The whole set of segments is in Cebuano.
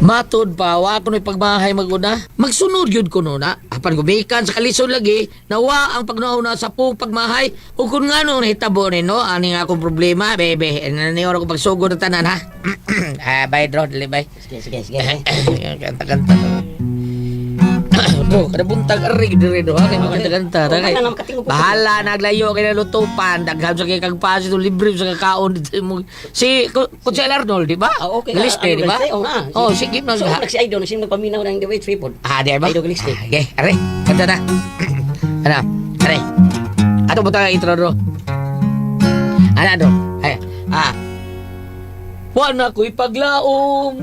Matod pa, wa ko na'y pagmahay maguna. Magsunod yun ko na. Apan gumikan sa kalisod lagi, nawa ang pagnauna sa pong pagmahay. O kung nga nung nahitabo ni no, ani nga akong problema, bebe. Naniora ko pagsugod ng tanan, ha? Ah, bye, Dro. Dali, bye. Sige, sige, sige. Kanta-kanta. Bro, kada buntag arig dire do ha kay makanta-kanta Oh, ra kay. wala na makatingog po. Bahala naglayo kay nalutupan, daghan sa kay kag paso libre sa kakaon dito mo. Si Kutsel Arnold, di ba? Ah, okay. Galiste, di ba? Galiste, oh, nga. Oh, sige So, nag nagsi Idol, sino nagpaminaw ng The Way Tripod? Ah, di ba? Idol Galiste. Ah, okay, are. Kanta na. Ana, are. Ato mo tayo intro do. Ana do. Ay, ah. Wa na ko'y paglaom.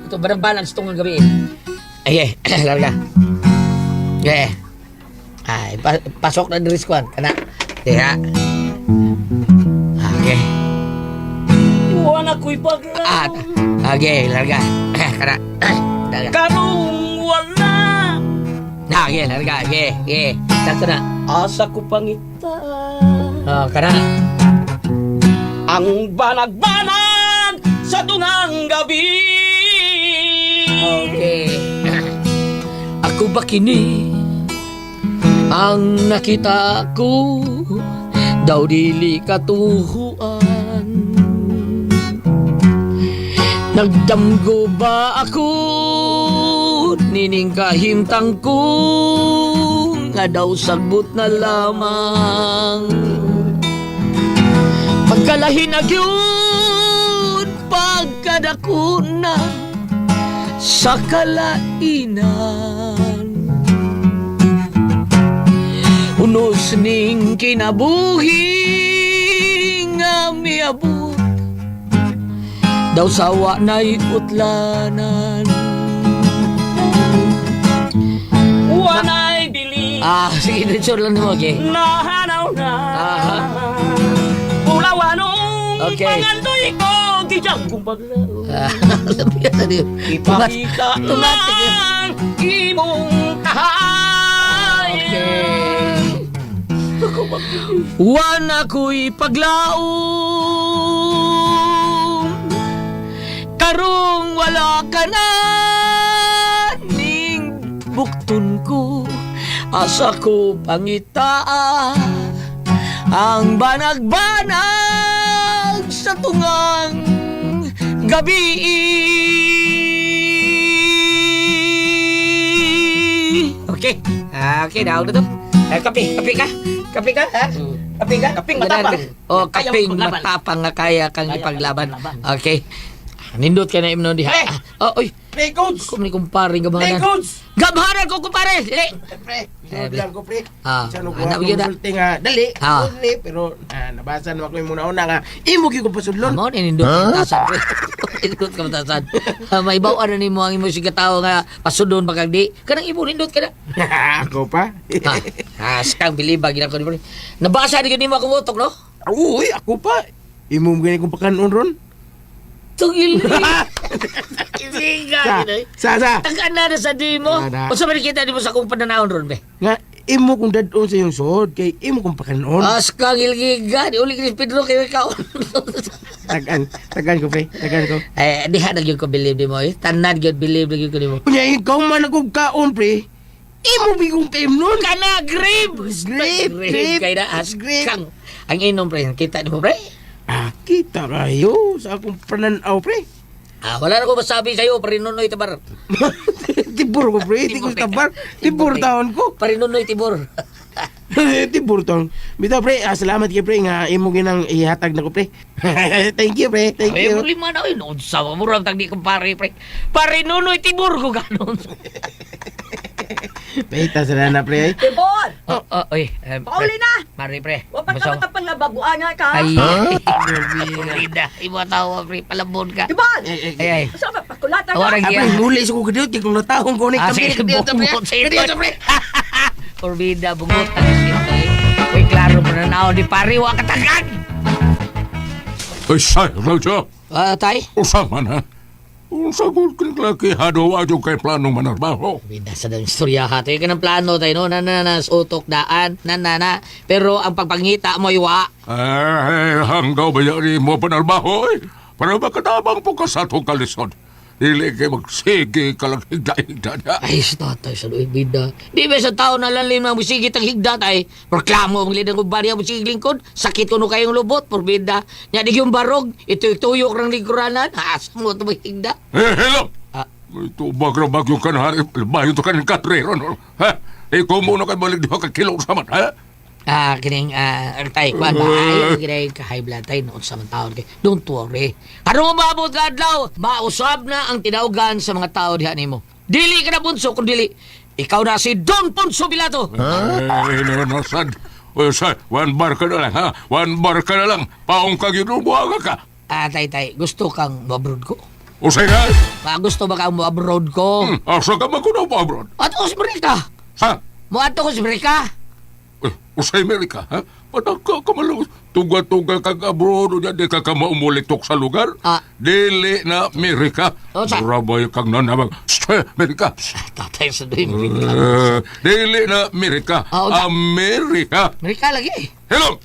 Ito, barang balance itong gabi. Ay, ay, larga. Okay. Ay, pasok na diri kwan. Kana. Diha. Okay. Wala ko'y paglaom. Ah, okay, larga. Kana. Larga. Karong wala. Na, okay, larga. Okay. Sakto na. Asa ko pangita. Oh, kana. Ang banag-banag sa tungang gabi. Okay. Ako ba kini ang nakita ko daw dili katuhuan? Nagdamgo ba ako nining kahimtang ko nga daw sagbot na lamang? Pagkalahin na gyud pagkadako na sa kalainan. Unos ning kinabuhi nga miabot daw sawa na'y utlanan. Wanay bili. Ah, sige, diretso lang mo, okay. Nahanaw na. Aha. Pulawanong pangandoy ko, gijang kong paglaom. Ah, sabi ka na Ipakita Tumatik. ng imong tahay. Okay. Wana ko'y paglaom karong wala ka na ning bukton ko. Asa ko pangitaa ang banag-banag sa tungang gabi? Okay. Ah, okay, daw na to. Eh, kape, kape ka? Kape ka, ha? Kape ka? Kaping Ganahan matapang. ka? Oh, Kaya kaping mapaglaban. matapang nga kaya kang Kaya ipaglaban. kang ipaglaban. Okay. Nindot ka na imnon diha. Pre! Ah, oh, oy, Pre, coach! ko ni kumpare Pre, gamhanan. coach! Gamhanan ko kumpare. Dili. Pre, sunod lang ko, pre. Ah, Sa nung anak kuha yun, ah. kong sulti nga, dali, dali, pero nabasa naman ko yung muna-una nga, imo gyud ko pasudlon. Amo ni nindot ka matasan, pre. Nindot ka matasan. Ah, maibaw na nimo ang imo sige tao nga pasudon pagkag di. Kanang imo nindot ka na. Ako pa? Ah, ah, sikang bilibag gina ko ni pre. Nabasa ni gyud nimo akong utok, no? Uy, ako pa. Imo mo gani kong pakanon ron. Tungil. Isiga Sa, gid. sa, sa. Tagaan na na sa di mo. Ana. Unsa man kita nimo sa akong pananawon ron be? Nga, imo kong dadon sa iyong suod, kay imo kong pakanon. Askang ilgiga, di uli ni Pedro kay ikaw. Tagan, tagan ko, pre. Tagan ko. Eh, diha na gyud ko believe nimo eh. Tanan gyud believe na gyud ko nimo. Kunya, ikaw man akong kaon, pre. Imo bigong kayo nun. Kana grape. Grape, grape, kay na grape. askang. Ang inom pre, kita nimo pre. Ah, kita kayo sa akong pananaw, pre. Ah, wala na ko masabi sa'yo, parinunoy tabar. Tibur ko, pre. Di ko sa tabar. Tibur taon ko. Parinunoy tibor. Tibur taon. Bitaw, pre. Ah, salamat kay pre nga imo ginang ihatag na ko, pre. Thank you, pre. Thank Ay, you. problema na yun. Unsa ka murag tag di kumpare pre. Parinunoy tibor ko ganon. Pahita sila na, pre. Tibor! Oh, oy. Eh, Pauli na! Mari pre. Wa pa Basaw. ka pang lababuan nga ka. Ay, Rida, imo tawa pre, palabon ka. Tibor! Eh, eh, Ay, ay. Sa ba pakulata Wala ka? Ah, pre, muli sa ko kadiyot. Kay kung natahong ko ni Ah, kami. sige, Kadiyot, pre. bungot sa ito. Kadiyot, pre. Orbida, bungot ang isip eh. Uy, klaro mo na nao, di pare, wa katagan! Ay, say, Roger. Ah, tay? Usa man ha. Unsa gud kang laki hado wa jud kay planong manarbaho. Bida sa dang istorya ha. Tayo ka ng plano tayo, no? Na, na, na, sa utok daan, na, na, na. Pero ang pagpangita mo, iwa. Ay, hanggaw ba yari mo panarbaho eh? Para makatabang po ka sa atong kalisod. Dili kay magsige ka lang higda-higda na. Ay, sa tatay, sa luig bida. Di ba sa tao na lalim na musigit ang higda tay? Proklamo ang lidan kong barya musigit lingkod. Sakit ko no kayong lubot, porbida. Nya di yung barog, ito-ituyok ng lingkuranan. Asa mo ito higda? Eh, hello! Ah. Ito bagro bagyo ka na, bayo to ka ng katrero, no? Ha? Ikaw muna kay balik diha ka kilo sa man, ha? Ah, kining tay kuan ba ay kining ka high blood tay noon sa man taon kay. Don't worry. Karong maabot ka adlaw, mausab na ang tinawgan sa mga tao diha nimo. Dili ka na bunso kun dili ikaw na si Don Ponso Pilato. Eh, no, no, sad. O, sad, one bar ka na lang, ha? One bar ka na lang. Paong ka ginubuhaga ka. Ah, tay tay, gusto kang mo-abroad ko? O, say ka? Ah, gusto ba kang mo-abroad ko? Asa ka magunaw pa, abroad? Ato ko sa Amerika. Ha? Mo-ato ko sa Amerika. Eh, o sa Amerika, ha? Pataka ka malo. Tuga-tuga kag abroad, o di ka ka maumulitok sa lugar. Ah. Dili na Amerika. O, sa- Rabay kang nanamag. Shh, Amerika. Ah, tatay sa doy Amerika. Eh, dili na Amerika. Ah, o, sa- Amerika. Amerika lagi. Hello!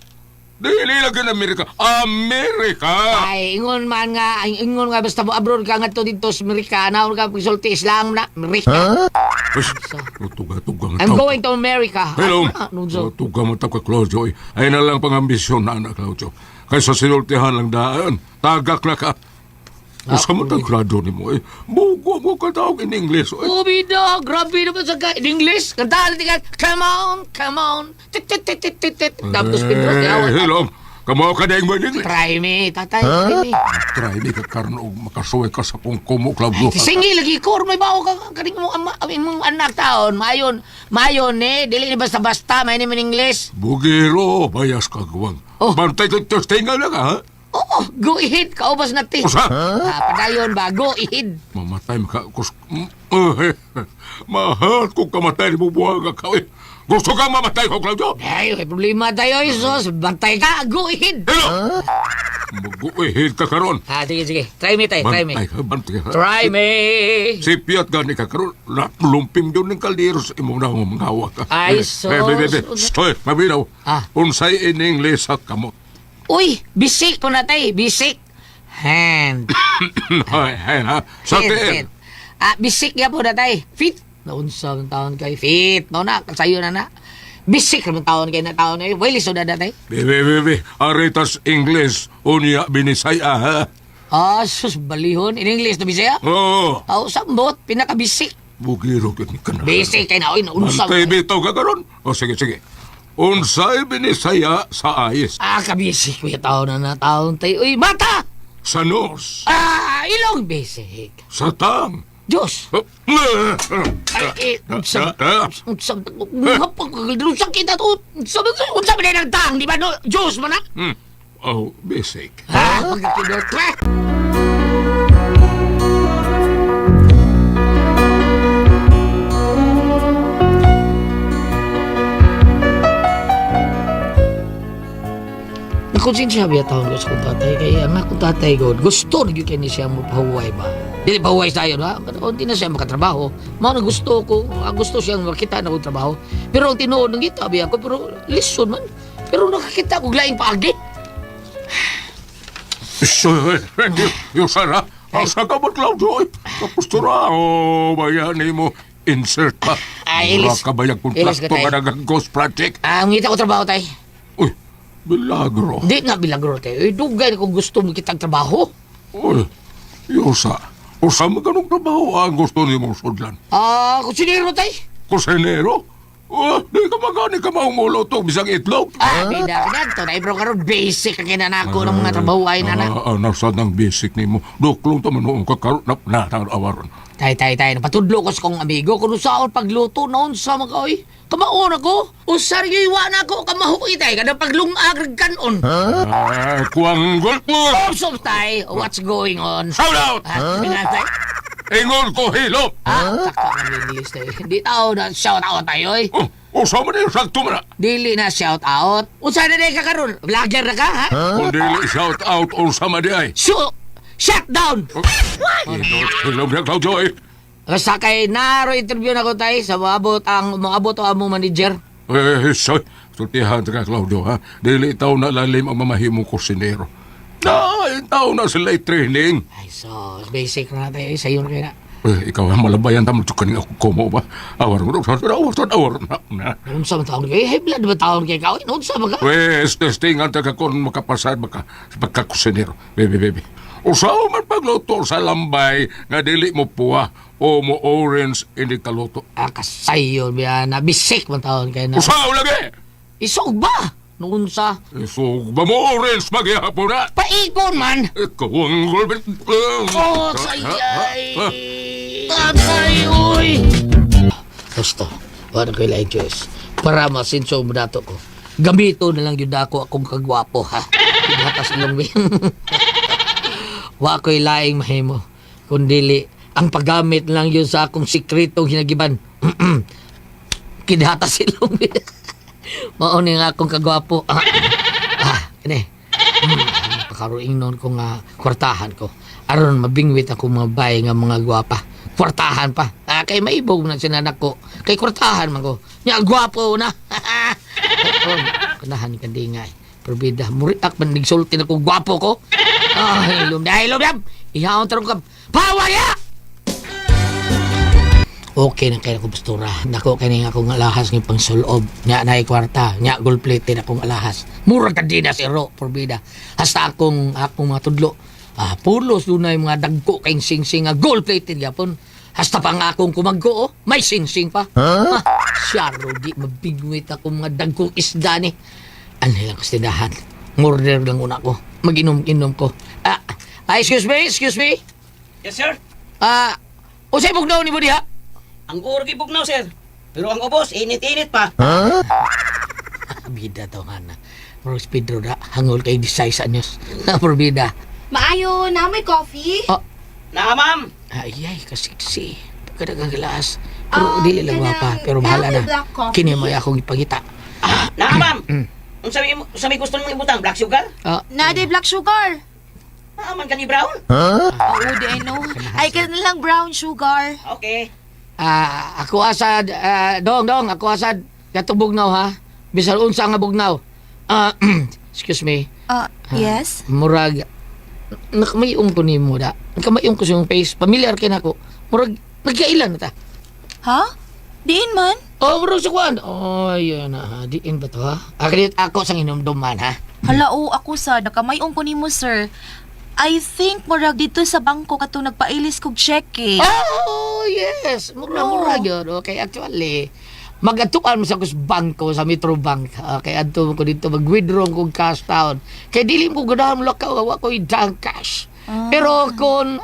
Dili lagi na Amerika. Amerika! Ay, ingon man nga, ay, ingon nga basta mo abroad ka ngadto dito sa Amerika, naon ka pagsulti Islam na Amerika. Tuga-tuga nga I'm tao. going to America. Hello! Ah, nunso. Tuga mo tao ka, Claudio. eh. Ay na lang pangambisyon na anak, Claudio. Kaysa sinultihan lang daan. Tagak na ka. Usa mo tag grado ni mo eh. Bugo mo ka tawag in English. Eh. Oh, bida, grabe naman sa ka. In English, kantahan natin ka. Come on, come on. Tit, tit, tit, tit, tit, tit. Tapos Pedro, Eh, yawa. hello. Kamo ka na yung English. Try me, tatay, try me. Try me ka karon og makasuway ka sa kong kumo, Claudio. Singi lagi ko, may bao ka kaning mo ama, imong anak taon, mayon, mayon eh, dili ni basta-basta, may ni English. Bugiro, bayas ka guwang. Oh. Bantay ka testingan na ka, ha? Oo, go ahead, kaubos na ti. Usa? Ah, padayon ba, go ahead. Mamatay maka kus eh, mahal kung kamatay ni bubuhaga ka. Eh. Gusto kang mamatay ko, Claudio? Ay, may problema tayo, Jesus. Bantay ka, go ahead. Hello! Mag-uihid ka karon. Ah, sige, sige. Try me, tay, try me. Bantay ka, bantay ka. Try me. Sipiat gani ka karon. Lumpim yun ng kaldero sa imong na mga hawak ka. Ay, Eh, sus. Eh, bebe, bebe. Stoy, mabinaw. Ah. Unsay in English sa kamot. Uy, bisik ko na tay, bisik. Hand. Ay, ay, ha. Sa Hand, tiil. hand. Ah, bisik ya po na tay. Fit. Naunsa ang taon kay fit. No na, sayo na na. Bisik naman taon kay na taon eh. Well, lisod na na tay. Bebe, bebe. Aritas English. Unya binisaya, ha? Ah, sus, balihon. In English na bisaya? Oo. Oh, sambot, pinakabisik. Bugiro gyud ka na. Bisik kay na, oy, naunsa. Bantay bitaw ka karon. O sige, sige. Unsay binisaya sa ayis, Ah, kabisik ko yung taon na na taon tay. Uy, mata! sa nose, Ah, ilong bisik. sa tang. Diyos! Oh, Ay, eh, unsa, unsa, unsa kita to, unsa, unsa ba ng tang, di ba no? Diyos man na? Hmm. Oh, basic. Ha? Pagkakidot, eh? Nakonsensya biya taon ko sa kong tatay. Kaya ang akong tatay ko, gusto na yun kaya niya siya mapahuway ba? Dili pahuway tayo, ha? Pero hindi na siya makatrabaho. Mao na gusto ko, ang gusto siyang makita na akong trabaho. Pero ang tinuod ng kita, biya ko, pero listen man. Pero nakakita ko laing paagi. Yung sana, asa ka ba, Claudio? Tapos to ra, oh, bayani mo. Insert pa. Ay, ilis. Mura ka ba yung Ilis ka, kontrakto tay. ka ng ghost project? Ah, ang ngita ko trabaho tay. Uy, milagro. Hindi nga bilagro tayo. Eh, dugay na kung gusto mo kitang trabaho. Uy, Yosa. Usa mo ganong trabaho ang gusto ni mong sudlan. Ah, kusinero tay. Kusinero? Oh, di ka magani ka maumuluto bisang itlog. Ah, bida ka na. To, bro, karon basic ang kinanako ng mga trabaho ay nana. Ah, ah, nasa ng basic nimo. Duklong ta man noong kakaroon na na awaron. Tay, tay, tay. Napatudlo ko sa kong amigo kung saan pagluto noon sa mga oy. Kamaon ako. Usar yung iwan ako. Kamahuki tay. Kada paglungag kanon. Ah, kuwanggol ko. Oh, tay. What's going on? Shout out! Ah, tay. Ingon ko hilop. Ah, takka ng English tayo. Hindi tao na shout out tayo eh. Oh, usa man yung sakto man na. Dili na shout out. Unsa na day ka karon? Vlogger na ka ha? Kung dili shout out unsa man di ay. So, shut down. Hilop, hilop na Claudio eh. Basta kay naro interview na ko tay sa moabot ang moabot ang among manager. Eh, soy. Sultihan ka Claudio ha. Dili taw na lalim ang mamahimong kusinero. Na, yung tao na sila i-training. Ay, so, basic na tayo. Sayo na kayo na. Eh, ikaw ang malabayan tamo tsaka ning ako kumo ba? Awar mo, awar, awar na na. Unsa man taon kayo? High blood ba taon kayo? Kaon, unsa ba ka? Wes, testingan ta ka kung makapasad maka sa pagkakusinero. Bebe, bebe. Usaw man pagluto sa lambay nga dili mo puwa o mo orange hindi kaluto. Ah, kasayo, biya na. Bisik man taon kayo na. Usaw lagi! Isog ba? Noon sa Isog ba mo orange magyapon na? paikon man! Ikaw ang gulbit. Oh, sayay! Tatay, uy! Gusto, wala ko ilay choice. Para masinso mo dato ko. Gamito na lang yun ako akong kagwapo, ha? Hatas ilong bi. Wa ko'y laing mahimo. Kundili, ang paggamit lang yun sa akong sikretong hinagiban. Kidhatas ilong bi. Mao ni nga akong kagwapo. Ah, kini. Pakaruing noon ko nga kwartahan ko. Aron mabingwit ako mga bay nga mga gwapa. Kwartahan pa. Ah, kay maibog na sinanak ko. Kay kwartahan man ko. Nya gwapo na. Oh, kanahan ka di nga. Eh. Perbida, muriak man nigsulti na ko gwapo ko. Ah, ilom na, ilom na. Ihaon tarong ka. Pawaya! Okay na kay ko pastura. Nako kini nga akong alahas ng pangsulob. Nya na kwarta, nya gold plated akong alahas. Murag ka di na si Ro, porbida. Hasta akong akong mga tudlo. Ah, pulos dunay mga dagko kay singsing nga gold plated gyapon. Hasta pa nga akong kumagko oh, may singsing pa. Huh? Ah, syaro di mabigwit akong mga dagkong isda ni. Ano lang kastindahan. Murder lang una ko. Mag-inom-inom ko. Ah, ah, excuse me, excuse me. Yes, sir. Ah, usay bugnaw ni mo diha? Ang uuro kay bugnaw, sir. Pero ang ubos, init-init pa. Bida to nga na. Rose Pedro na, hangol kay Disay sa news. Porbida. Maayo, na may coffee? Oh, Na, ma'am. ay, ay, kasiksi. Pagkadagang gilas. Pero Ah, dili lang gwapa, kanang pero bahala na. may black coffee? Kini mo akong ipangita. Na, ma'am. Unsa may unsa may gusto nimong ibutang black sugar? Ah, Na day black sugar. Naa man kani brown? Oo, di I know. Ay, ka na lang brown sugar. Okay. ah, ako asad, ah, dong, dong, ako asad. Katong bugnaw ha. Bisan unsa nga bugnaw. Ah, excuse me. Ah, yes? Murag, nakamayong ko nimo da. Nakamayong ko sa iyong face. Familiar kay nako. Murag, nagkailan na ta. Ha? Diin man? Oh, murag sa kuan. Oh, yun na. ha. Diin ba to ha? Akrit ako sang inumduman ha. Hala, oo, ako sa nakamayong ko nimo, sir. I think murag dito sa bangko katong nagpailis kog cheque. Oh, yes. Mura, No. mura yun. Okay, actually, magatuan mo sa kus bangko, sa Metro Bank. Okay, adto ko dito, mag-withdraw kong cash town. Kay dili mo ganahan mo lakaw, wa ko'y dang cash. Pero kung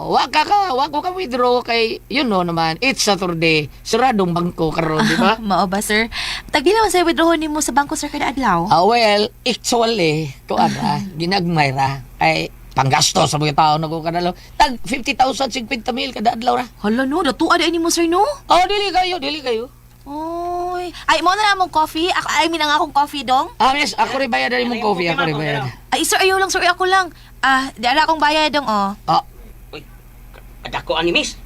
wa ka ka, wa ko ka withdraw kay you know naman, it's Saturday, saradong bangko karon, di ba? Mao ba, sir? Tagpila man sa withdraw nimo sa bangko, sir, kada adlaw? Ah, well, actually, kuan ra, ginagmay ra ay panggasto sa mga tao na ko kadalaw. Tag 50,000, 50 mil kada adlaw ra. Hala no, datuan ay nimo, sir, no? Oh, dili kayo, dili kayo. Oy. Ay, mo na namong coffee. Ako, I mean, ang akong coffee dong. Ah, miss, ako rin bayad na mong coffee, ako rin bayad. Ay, sir, ayaw lang, sir, ako lang. Ah, di ara akong bayad dong, oh. Ah, Uy, kadako ani miss.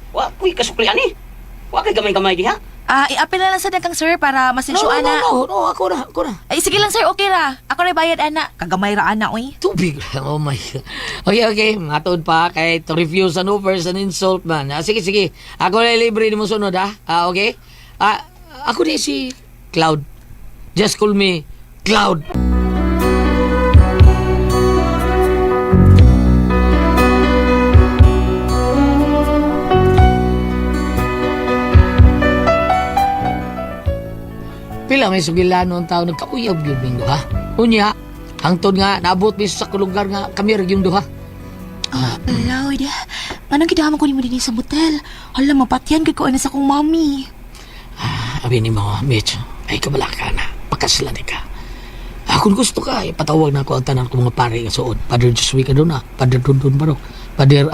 Wa kuy kasukli ani. Wa kay gamay-gamay diha. Ah, i-apil na lang sa kang sir para no, masensyuan no, na. no, no, ako na, ako na. Ay, sige lang sir, okay ra. Ako na bayad ana. Kagamay ra ana, oy. Tubig. Oh my God. Okay, okay. Matod pa kay to refuse an offer is an insult man. Ah, sige, sige. Ako na libre ni mo sunod, ha? Ah, okay? Ah, ako ni si Cloud. Just call me Cloud. Pila may sugilano ang tao nagkauyab yun ning duha. Unya, hangtod nga naabot mi sa lugar nga kami ra yung duha. Cloud, anong gidaman ko nimo dinhi sa motel? Hala, mapatyan gid ko ana sa akong mami. Abi ni mga Mitch, ay kabala ka na. Pakaslan ka. Ah, kung gusto ka, ipatawag na ako ang tanan ko mga pare nga suod. Padre Josue Cadona, Padre Dundun Barok, Padre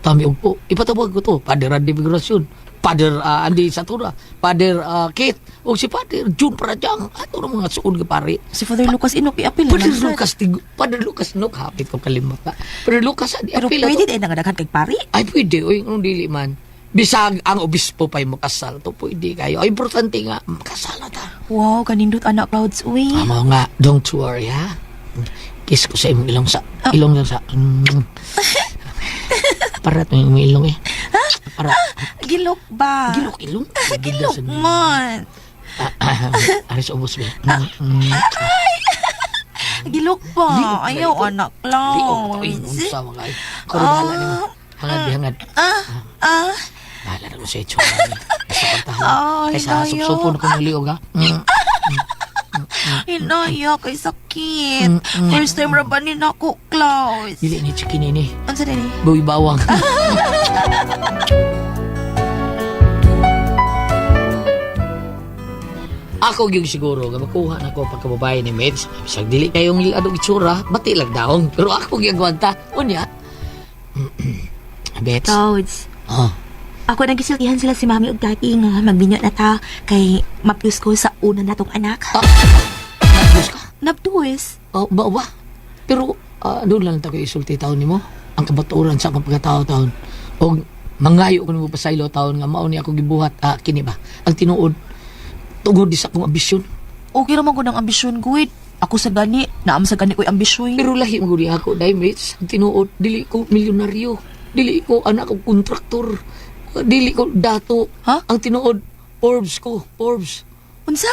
Tommy Ugpo. Ipatawag ko to. Padre Randy Migracion, Padre Andy Satura, Padre Keith, o si Padre June Parajang. Ato na mga suod nga pare. Si Father Lucas Inok, i-apil na Padre lang, sir. Lucas, Padre Lucas, no, kapit ko kalimot na. Padre Lucas, adi, Pero apil na pwede to. din ang daghan kay pari. Ay, pwede. Uy, anong dili man. Bisag ang obispo pa'y makasal to. Pwede kayo. Ay, importante nga, makasal na ta. Wow, kanindot anak Clouds, uy. Amo nga, don't worry ha. Kiss ko sa imong ilong sa ilong lang sa. Para to yung ilong eh. Para Gilok ba? gilok ilong. Gilok man. Aris ubos ba? Gilok ba? Liok na Ayaw, ito. anak Liok lang. to eh. Unsa mga ay. Karon bahala nimo. Hangad bihangad. Ah, ah. Bahala na ko sa itsura. Sa pantahan. Ay, Kaysa dayo. supsupon ko ng liog ha. Hinaya kay sakit. First time ra ba ni nako, Klaus? Dili ni chicken ini. Unsa dili? Bawi bawang. Ako gyud siguro nga makuha na ko pagkababae ni Mitch. Bisag dili kayong adong itsura, bati lang daong. Pero ako gyud gwanta. Unya. Mitch. Toads. Oh. Ako nang gisultihan sila si Mami ug Daddy nga magbinyo na ta kay mapyus ko sa una natong anak. Nabdos ka? Nabduis. Oh, ba ba? Pero doon lang tayo isulti taon nimo. Ang kabaturan sa akong pagkatao taon. Og mangayo ko nimo pasaylo taon nga mao ni ako gibuhat kini ba. Ang tinuod tungod di sa akong ambisyon. Okay ra man ko ng ambisyon guid. Ako sa gani, naam sa gani ko'y ambisyon. Pero lahi mo gud ako dai mates. Ang tinuod dili ko milyonaryo. Dili ko anak og kontraktor. Dili ko dato. Ha? Ang tinuod Forbes ko, Forbes. Unsa?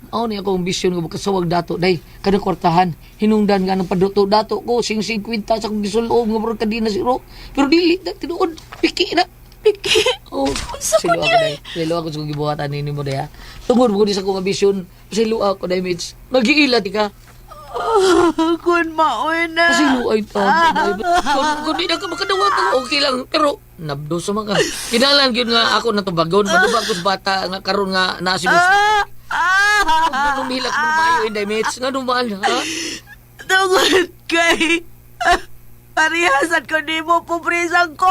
Mao ni ako ang bisyon nga makasawag dato day kanang kwartahan hinungdan nga ng paduto dato ko sing 50 sa akong gisulob nga murag kadina siro pero dili na tinuod piki na Piki. Oh, Unsa silo ko ako day. Silo ako sa akong gibuhatan nini mo day ha. Tungod mo ni sa akong ambisyon, silo ako day mates. Magiila ti ka. Kun maoy na. Pasilo ay taon. Kung di na ka makadawat, okay lang. Pero, nabdo sa mga. Kinalan yun nga ako natubagon. Madubag ko sa bata nga karon nga naa si Miss. Ah! Ah! Nung hilak mo maayo inday mates. Nga dumaan, ha? Tungod kay parihasan ko nimo pobresan ko.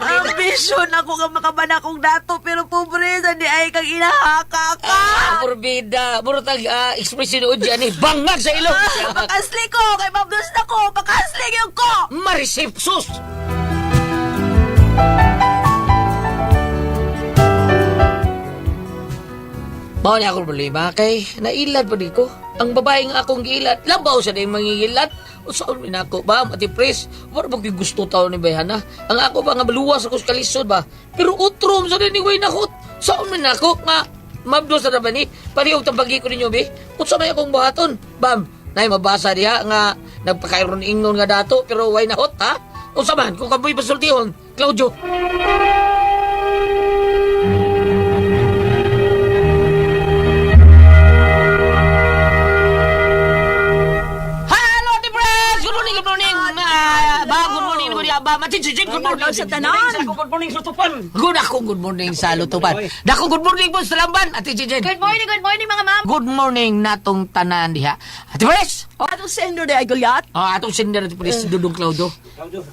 Ambisyon ako nga makaban akong dato pero pobresa di ay kang inahaka ka. Morbida. Muro tag expression o dyan eh. Bangag sa ilong. Pakasli ko kay mabdos na ko, pakasli gyud ko. Marisipsus! Mao ni akong problema kay nailad pa di ko. Ang babae nga akong giilad, labaw sa ding mangingilad. Usaon min ako ba, Ati Pres? Wala ba ko'y gusto tao ni Bayhana? Ang ako ba nga maluwas ako sa kalisod ba? Pero utrom sa din ni Way Nahot. Saon min ako nga mabdo sa ba ni? Parehong tambagi ko ninyo, be. Unsa may akong buhaton? Bam, nay mabasa diha nga nagpakairon ingnon nga dato pero way nahot ha? Unsa man kung kamoy pasultihon, Claudio. Hello, Ate Pres! Good morning, good morning! Ba, good morning, good morning, ba, Machichichin, good morning sa tanan. Good morning sa tupan. Good ako, good morning sa Lutupan. Dako, good morning po sa Lamban, Ate Chichen. Good morning mga ma'am. Good morning natong tanan diha. Ate Pres! Oh, Atong sender day ay Goliath. oh, atong sender Ate Pres, Dudong Claudio.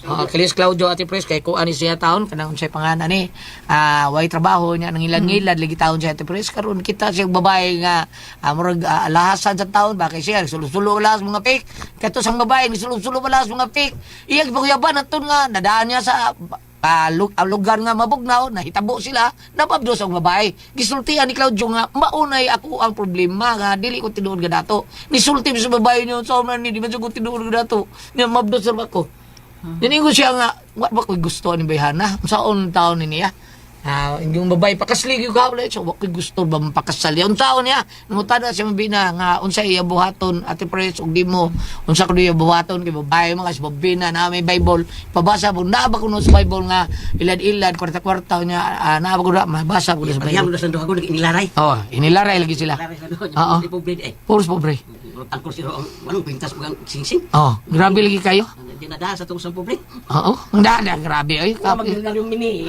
Oh, Kalis Claudio Ate Pres kay kuan ni siya taon kanang unsay pangalan ni. Way trabaho niya nang ilan-ngilad lagi taon siya Ate Pres karon kita siya babae nga murag alahasan sa taon ba kay siya sulo-sulo alahas mga fake. Kato sang babae sulo-sulo alahas mga fake. Iyang paguyaban aton nga nadaan niya sa lugar nga mabugnaw, nahitabo sila, napabdos ang babae. Gisultian ni Claudio nga, maunay ako ang problema nga, dili ko tinuod nga dato. Nisulti sa babae niyo, sa man ni, di man siya ko tinuod nga dato. Niya, mabdos sa ako. Niningo siya nga, wa ba ko'y gusto ni Bayhana? Saon taon ni niya? Yung babae pakasli yung kahapon so wa ko'y gusto ba mapakasal yan taon niya nangutada siya mabina nga unsa iya buhaton Ate Pres ug di mo unsa kuno iya buhaton kay babae mga si babina na may Bible pabasa po naa ba kuno sa Bible nga ilad-ilad kwarta-kwarta niya naa ba kuno mabasa kuno sa Parehang Bible na sa duha ko nag-inilaray. oh inilaray lagi sila Laray sa duha. Oo. Di pobre eh. puros pobre Angkor siro ang anong pintas mo ang singsing. oh grabe lagi kayo Di na sa tong sa pobre. oo ang dada grabe oy Wa magmilyonaryo mini.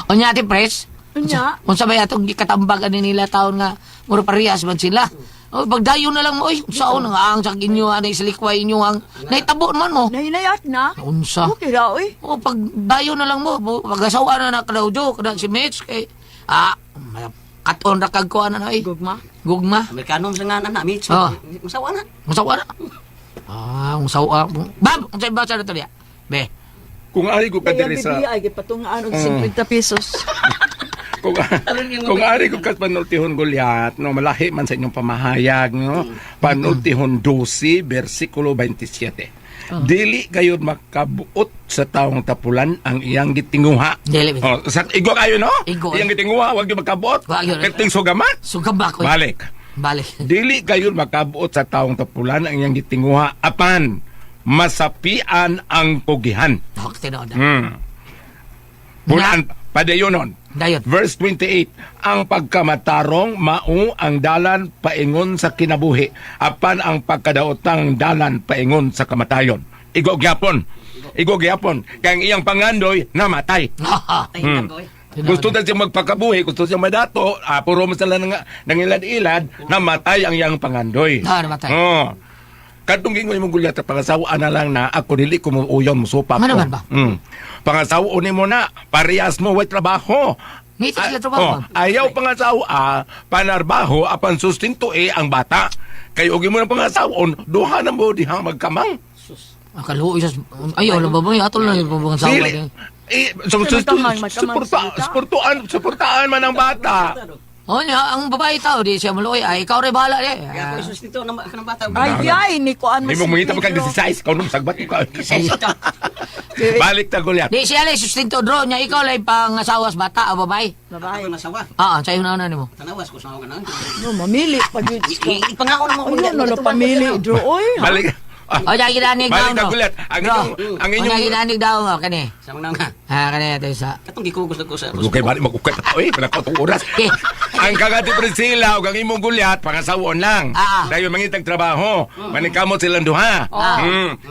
Unya Ate Pres, Unya. unsa ba atong gikatambag ani nila taon nga mura parehas man sila. O pagdayon na lang mo oy, unsaon nga ang sa inyo ani silikway inyo ang naitabo man mo. Nahinayat na. Unsa? Okay ra oy. O pagdayon na lang mo, pagasawa na na Claudio kada si Mitch kay katon ra kag kuan na oy. Gugma. Gugma. Amerikano sa nga na mitch. Oh. Masawa na. Unsawa na. Unsawa. Bab, unsay basa na to diya? Be. Kung ari ko ka Kaya diri sa BBI gipatungaan og 50 pesos. Kung ari ko kas panultihon Goliat, no, malahi man sa inyong pamahayag, no. Panultihon 12 bersikulo 27. Dili gayud makabuot sa taong tapulan ang iyang gitinguha. Dili, bitaw. Oh, sa igo kayo no? Igo. Iyang gitinguha, wag gyud makabuot. Wag gyud. Perting sugamat. Sugamba ko. Balik. Balik. Dili gayud makabuot sa taong tapulan ang iyang gitinguha apan masapian ang pugihan. Hok tinuod. Pulan padayonon. Dayon. Verse 28, ang pagkamatarong mao ang dalan paingon sa kinabuhi, apan ang pagkadaotang dalan paingon sa kamatayon. Igo gyapon. Igo gyapon. Kay ang iyang pangandoy namatay. Ay, nako, eh. Gusto na siyang magpakabuhi, gusto siyang madato, puro mo sila nang, nangilad-ilad, namatay ang iyang pangandoy. Ah, namatay. Oo. Katong gingon imong gulyat, pangasawa na lang na, ako dili ko mo uyon, musupa ko. Ano man ba? Pangasawa ni mo na, parehas mo, way trabaho. Ngiti sila trabaho, Oh, ma'am. ayaw pangasawa, panarbaho, apan sustento eh ang bata. Kay og imo ng pangasawon, duha na mo diha magkamang. Akaluoy sa ay wala ba ba atol na yung pabang sawa. Dili. Eh, so, so, Magkamang, magkamang salita. suportaan, suportaan man ang bata. Oh nya ang babae tao di siya maluoy ay ikaw rin bahala di. Kaya ako isustinto ng ng bata. Ay, ay, ni kuan Hindi mo mangita pa kang 16, ikaw nung sagbat ko. Balik ta Goliath. Di siya lang sustento draw nya ikaw lang pangasawa sa bata o babae. Babae. Ako nasawa. Ah, sa una na nimo. Tanawas ko sa ako na. No, mamili pa gyud. Ipangako na mo. Ano na lang pamili, Dro, oy. ha? Balik. Ah, O nya ginanig daw Balik ta no. Goliath. Ang inyong ang inyong Nya ginanig daw mo kani. Sa mga nga. Ah kani ato sa. Katong gikugos na ko sa Okay, balik magukay pa oy, pala ko tong oras. Eh. Ang kagati Priscilla ug ang imong Goliath pangasawon lang. Ah. Dayon mangitag trabaho. Manikamot silang duha.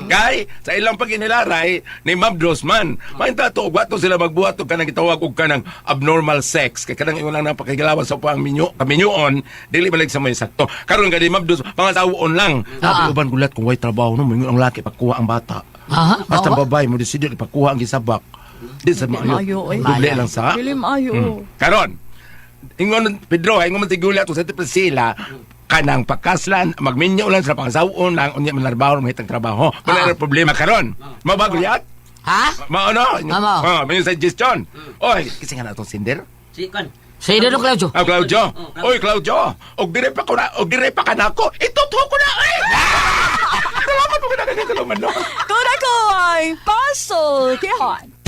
Kay sa ilang paginilaray ni Ma'am Drosman, mainta to og wato sila magbuhat og kanang gitawag og kanang abnormal sex. Kay kanang ingon lang napakigilawan sa pang minyo, kaminyoon, dili malig sa may sakto. Karon kay ni Ma'am Dos, pangasawon lang. Sabi uban Goliath kung way trabaho no, moingon ang laki pagkuha ang bata. Aha, Basta mao ba? babae mo decidir ipakuha ang gisabak. Di sa maayo. Maayo, eh. Doble lang sa. Dili maayo. Karon, ingon Pedro, ingon man si Julia to sa Priscilla, kanang pakaslan, magminyo lang sa pangasawon lang, unya manarbaho, mahitang trabaho. Wala na problema karon. Mao ba Goliath? Ha? Mao no? Mao. Oh, may suggestion. Oy, kasi nga na itong sinder. Si kan. Sa ino no Claudio. Ah, Claudio. Oh, Claudio. Oy, Claudio. Og dire pa ko na, og dire pa ka nako. Itutuo ko na. Ay! Salamat mo ka na, salamat no. Kura ko ay paso, kihon.